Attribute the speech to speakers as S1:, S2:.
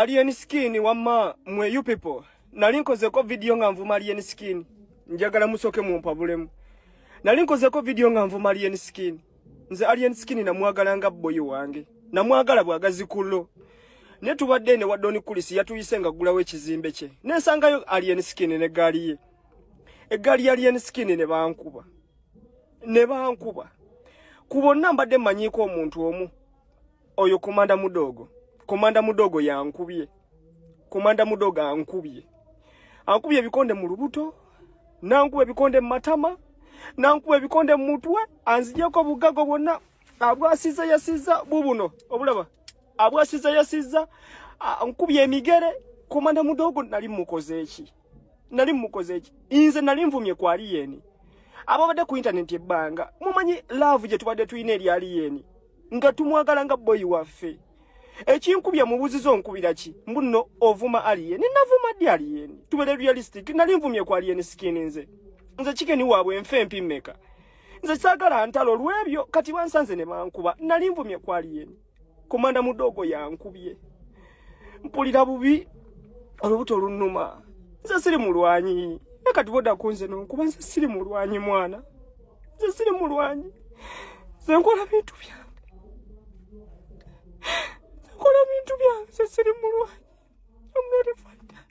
S1: Alien Skin wamma mwe you people nali nkozeko video nga nvuma Alien Skin, njagala musooke mumpabulemu. Nali nkozeko video nga nvuma Alien Skin. Nze Alien Skin namwagala nga boyi wange, namwagala bwagazi kullo. Naye tubadde ne wa Don Kulis yatuyise nga ggulawo ekizimbe kye, nensangayo Alien Skin n'eggaali ye, eggaali ya Alien Skin ne bankuba, ne bankuba. Ku bonna mbadde mmanyiiko omuntu omu, oyo Komanda Mudogo. Komanda Mudogo yankubye, Komanda Mudogo ankubye, ankubye ebikonde mu lubuto, nankuba ebikonde mu matama, nankuba ebikonde mu mutwe, anzigyeko obugago bwonna abwasiza yasiza bubuno obulaba abwasiza yasiza, nkubye emigere. Komanda Mudogo nali mukoze eki? Nali mukoze eki? Nze nali nvumye ku Alien. Ababadde ku internet ebbanga mumanyi love gye tubadde tulina eri Alien, nga tumwagala nga boyi waffe. Ekinkubye mubuziza onkubira ki? Mbuno ovuma Alien. Navuma ddi Alien? Tubeere realistic, nali nvumye ku Alien Skin. Nze chicken waabwe nfe empi mmeka? Nze saagala ntalo olw'ebyo. Kati bansanze ne bankuba. Nali nvumye ku Alien, Komanda Mudogo yankubye, mpulira bubi, olubuto lunnuma. Nze siri mulwanyi, naye kati bodda ku nze nonkuba. Nze siri mulwanyi mwana, nze siri mulwanyi. Nze nkola bintu byange, nze nkola bintu byange, nze siri mulwanyi. I'm not a fighter.